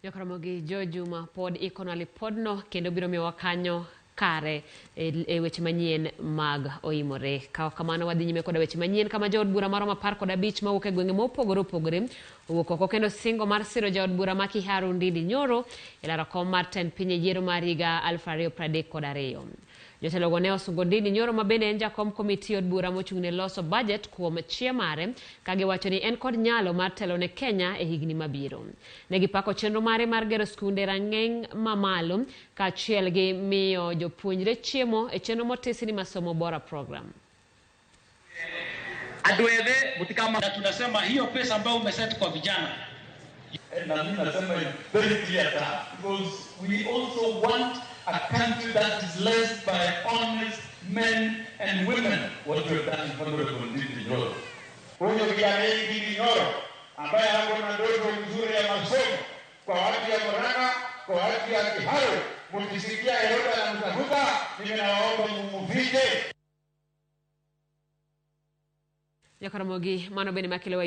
Jokaramogi Jo Juma pod ikonwa lipodno kendo biro miyowa kanyo kare e weche manyien mag oimore. Ka kamano wadhi nyime koda weche manyien kama jood bura maromo 15 mawuok e gwenge mopogore opogore owuok oko kendo singo mar siro jaod bura ma Kiharu Ndindi Nyoro e laro kom mar tend piny e yiero mar higa 2032. Jotelogo ne osungo Ndindi Nyoro ma bende en jakom komiti od bura mochung' ne loso budget kuom chia mare ka giwacho ni en kod nyalo mar telo ne Kenya e higni mabiro. Ne gipako chenro mare mar gero skunde rang'eng mamalo kaachiel gi miyo jopuonjre chiemo e chenro motisi ni Masomo Bora Program. Na tunasema hiyo pesa ambayo umeset kwa vijana Na mimi nasema very clear cut because we also want a country that is led by honest men and women. What you have done, Honorable Ndindi Nyoro. Huyu kijana Ndindi Nyoro ambaye ako na ndoto nzuri ya masomo kwa watu ya Murang'a, kwa watu ya Kiharu, mkisikia yeyote anamtafuta, mimi nawaomba mumfiche. Jokaramogi, mano bende makelo.